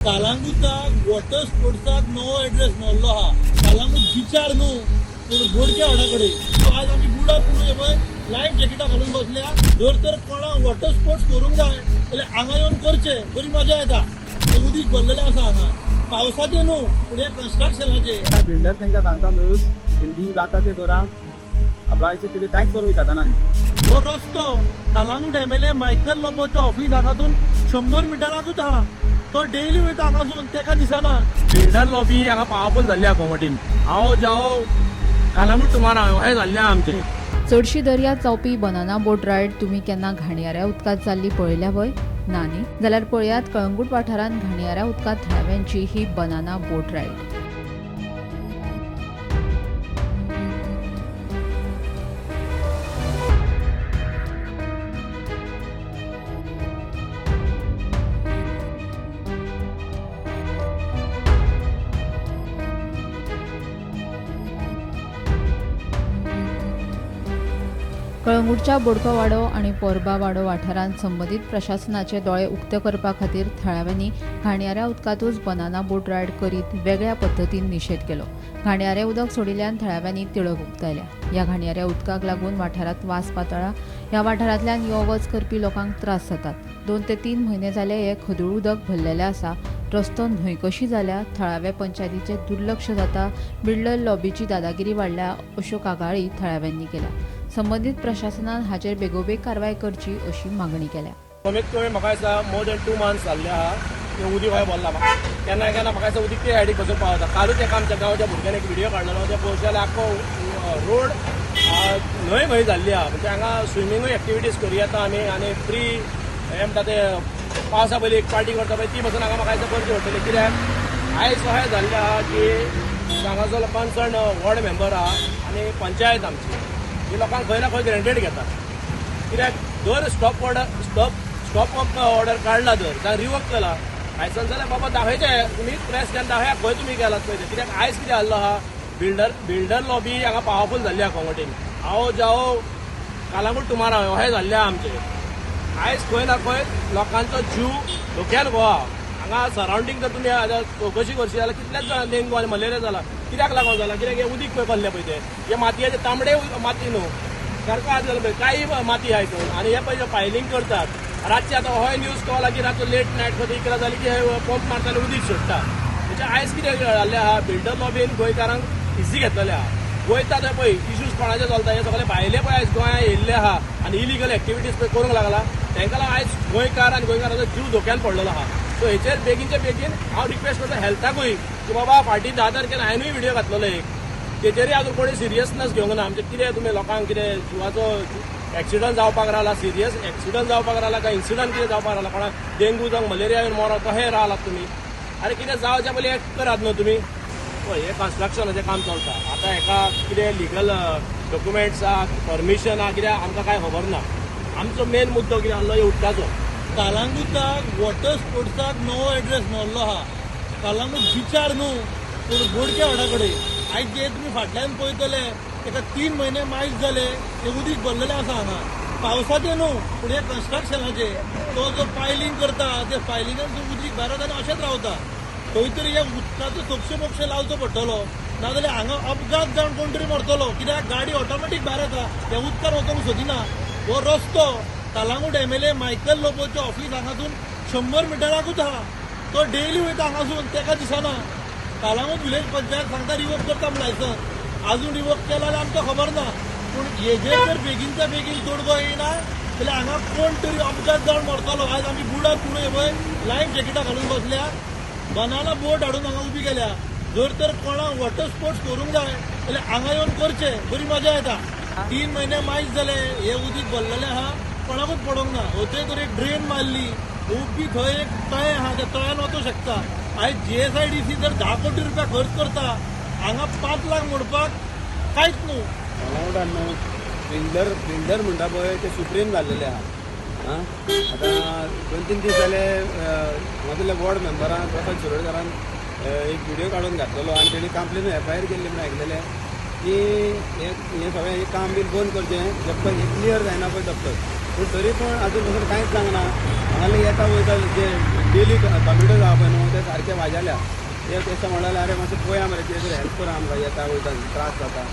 कालांगुटाक water स्पोर्ट्साक नवो address मेळिल्लो आहा. कालांगूट बिचार न्हू पूण बोडक्या वाडा कडेन. आज आमी बुडाक न्हू पळय लायफ जॅकेटां घालून बसल्या. जर तर कोणाक वॉटर स्पोर्ट्स करूंक जाय जाल्यार हांगा येवन करचे, बरी मजा येता. उदीक भरलेलें आसा हांगा, पावसाचें न्हू पूण हें कन्स्ट्रक्शनाचें. बिल्डर तांकां सांगता न्हू, बिल्डींग जाता ते करा, आपणाचे कितें कांयच करूंक शकना. हो रस्तो कालांगूट एमएलए मायकल लोबोच्या ऑफिस हांगासून 100 मिटराकूच आहा. तो डेली वयता हांगासून, तेका दिसना. बिल्डर लॉबी हांगा पावरफूल जाल्ली आहा गोमटीन. हांव जावं कालांगूट तुम्हारा हें जाल्लें आहा आमचें. चडशी दर्यांत जावपी बनाना बोट रायड तुमी केन्ना घाणयाऱ्या उदकांत जाल्ली पळयल्या व्हय? ना न्ही? जाल्यार पळयात कळंगूट वाठारांत घाणयाऱ्या उदकांत थळाव्यांची ही बनाना बोट रायड. कळंगूटच्या बोडकोवाडो आनी पोरबावाडो वाठारांत संबंदीत प्रशासनाचे दोळे उक्ते करपा खातीर थळाव्यांनी घाणयाऱ्या उदकांतूच बनाना बोट रायड करीत वेगळ्या पद्दतीन निशेध केलो. घाणयारें उदक सोडिल्ल्यान थळाव्यांनी तिडक उक्तायल्या. ह्या घाणयाऱ्या उदकाक लागून वाठारांत वास पातळ्ळा. ह्या वाठारांतल्यान यो वच करपी लोकांक त्रास जातात. 2 ते 3 म्हयने जाले हे खदूळ उदक भरलेलें आसा. रस्तो न्हंय कशी जाल्या. थळाव्या पंचायतीचें दुर्लक्ष जाता. बिल्डर लॉबीची दादागिरी वाडल्या अश्यो कागाळी थळाव्यांनी केल्या. संबंदीत प्रशासनान हाचेर बेगोबेग कारवाय करची अशी मागणी केल्या. कमीत कमी म्हाका दिसता मोर दॅन 2 मंथ्स जाल्ले आहा ते उदीक हय भरला. केन्ना केन्ना म्हाका दिसता उदीक ते सायडीक बसून पावता. कालूच एका आमच्या गांवच्या भुरग्यान एक व्हिडियो काडलेलो, ते पळोवशे जाल्यार आख्खो रोड न्हंय खंय जाल्ली आहा. म्हणजे हांगा स्विमींगूय एक्टिविटीज करूं येता आमी. आनी फ्री हें म्हणटा ते पावसा पयलीं एक पार्टी करता पळय ती बसून हांगा म्हाका दिसता करची पडटली. कित्याक आयज अशें जाल्लें आहा की हांगाचो कन्सर्न वॉर्ड मेंबर आहा आनी पंचायत आमची ही लोकांक खंय ना खंय ग्रेंटेड घेतात. कित्याक जर stop order stop work order काडला, जर जावं रिवोक केला लायसन्स जाल्यार बाबा दाखयचें तुमी प्रेस घेवन दाखया खंय तुमी गेलात पळय तें. कित्याक आयज कितें जाल्लो आहा, बिल्डर लॉबी हांगा पावरफूल जाल्ली आहा गोमटीन. हांव जावं कालांगूट तुम्हारा अशें जाल्लें आहा आमचें. आयज खंय ना खंय लोकांचो जीव धोक्यान गोवा. हांगा सरावंडींग जर तुमी आतां चवकशी करशी जाल्यार कितल्याच जाणांक डेंगू आनी मलेरिया जाला. कित्याक लागून जाला? कित्याक हें उदीक पळय भरलें पळय तें, हे मातयेचें तांबडे माती न्हू सारको आज जालें पळय, कांय माती आहा हितून. आनी हे पळय पायलींग करतात रातचे. आतां होय न्यूज कळला की रातचो लेट नायट खंय 11 जाली की हे पंप मारता आनी उदीक सोडटा. म्हणजे आयज कितें जाल्लें आहा, बिल्डर लॉबीन गोंयकारांक इजी घेतलेले आहा. वयता थंय पळय इश्यूज कोणाचे चलता, हे सगळे भायले पळय आयज गोंयांत येयल्ले आहा आनी इलिगल एक्टिविटीज पळय करूंक लागला. तांकां लागून आयज गोंयकार आनी गोंयकाराचो जीव धोक्यान पडलेलो आहा. सो हेचेर बेगीनच्या बेगीन हांव रिक्वेस्ट करता हेल्थाकूय की बाबा फाटीं 10 तारखेर हांवेनूय व्हिडियो घातलेलो एक, तेचेरय आजून कोणी सिरियसनेस घेवंक ना. आमचें कितें तुमी लोकांक कितें जिवाचो एक्सिडंट जावपाक रावला, सिरियस एक्सिडंट जावपाक रावला काय इन्सिडंट कितें जावपाक रावला, कोणाक डेंगू जावं मलेरिया येवन मरोत कशें रावलात तुमी? आरे कितें जावच्या पयलीं एक्ट करात न्हू तुमी. पळय हें कन्स्ट्रक्शनाचें काम चलता आतां, हेका कितें लिगल डॉक्युमेंट्स आहा, परमिशन आहा, कित्याक आमकां कांय खबर ना. आमचो मेन मुद्दो कितें आहलो, हे उदकाचो. कालांगुटाक वॉटर स्पोर्ट्साक नवो एड्रेस मेळिल्लो आहा. कालांगूट बिचार न्हू पूण बोडक्या वाडा कडेन. आयज जे तुमी फाटल्यान पळयतले तेका 3 म्हयने मायज जाले ते उदीक भरलेलें आसा हांगा. पावसाचें न्हू पूण हें कन्स्ट्रक्शनाचें. तो जो पायलींग करता ते पायलिंगान उदीक भायर वता आनी अशेंच रावता. खंय तरी ह्या उदकाचो सोपशे मोपशे लावचो पडटलो, नाजाल्यार हांगा अपघात जावन कोण तरी मरतलो. कित्याक गाडी ऑटोमॅटीक भायर येता, ह्या उदकान वचोंक सोदिना. हो रस्तो कालांगूट एमएलए मायकल लोबोचें ऑफिस हांगासून 100 मिटराकूच आहा. तो डेली वयता हांगासून, तेका दिसना. कालांगूट विलेज पंचायत सांगता रिवोक करता म्हूण लायसन्स, आजून रिवोक केला जाल्यार आमकां खबर ना. पूण हेजेर जर बेगीनच्या बेगीन तोडगो येयना जाल्यार हांगा कोण तरी अपघात जावन मरतलो. आयज आमी बुडाक पुणूय पळय लायफ जॅकेटां घालून बसल्या. बनाना बोट हाडून हांगा उबी केल्या. जर तर कोणाक वॉटर स्पोर्ट्स करूंक जाय जाल्यार हांगा येवन करचे, बरी मजा येता. 3 म्हयने मायज जाले हे उदीक भरलेलें आहा, कोणाकूच पडोंक ना. थंय तर एक ड्रेन मारली, उबी थंय एक तळें आहा, त्या तळ्यान वचूंक शकता. आयज GSIDC जर 10 कोटी रुपया खर्च करता, हांगा 5 लाख मोडपाक कांयच न्हू. कळंगूटान न्हू बिल्डर म्हणटा पळय ते सुप्रीम जाल्लेले आहा. आं आतां 2-3 दीस जाले हांगा वॉर्ड मेंबरान प्रसाद शिरोडकारान एक व्हिडियो काडून घातलेलो आनी तेणी कंप्लेन एफआयआर केल्ली म्हूण आयकलेलें की हें सगळें हें काम बीन बंद करचें जब तक हें क्लियर जायना पळय तब तक. पूण तरी पूण आजून पसून कांयच जावंक ना. हांगासरले येता वयता जे डेली कम्युटर आहा पळय न्हू ते सारके वाजाल्या. ते तेशें म्हणलें, अरे मातशें पळया मरे, कितें तरी हेल्प करा आमकां, येता वयता त्रास जाता.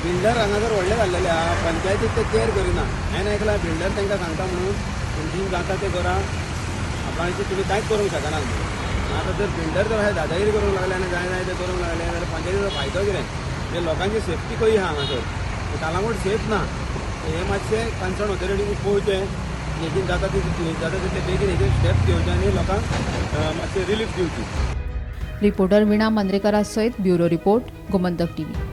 बिल्डर हांगासर व्हडले जाल्लेले आहा, पंचायतीक ते केअर करिना. हांवें आयकलां बिल्डर तांकां सांगता म्हणून तुमची जाता तें करा, आपणाची तुमी कांयच करूंक शकना म्हणून. आतां जर बिल्डर जर अशें दादागिरी करूंक लागले आनी जाय जाय तें करूंक लागले जाल्यार पंचायतीचो फायदो कितें? म्हणजे लोकांची सेफ्टी खंय आहा हांगासर? कालांगूट सेफ ना. हे मातशें कन्सर्न ऑथॉरिटीनी पळोवचें, हेजेर जाता तितले जाता तितले बेगीन हेजेर स्टेप घेवचे आनी लोकांक मातशें रिलीफ दिवची. रिपोर्टर वीणा मांद्रेकरा सयत ब्युरो रिपोर्ट, गोमंतक टीव्ही.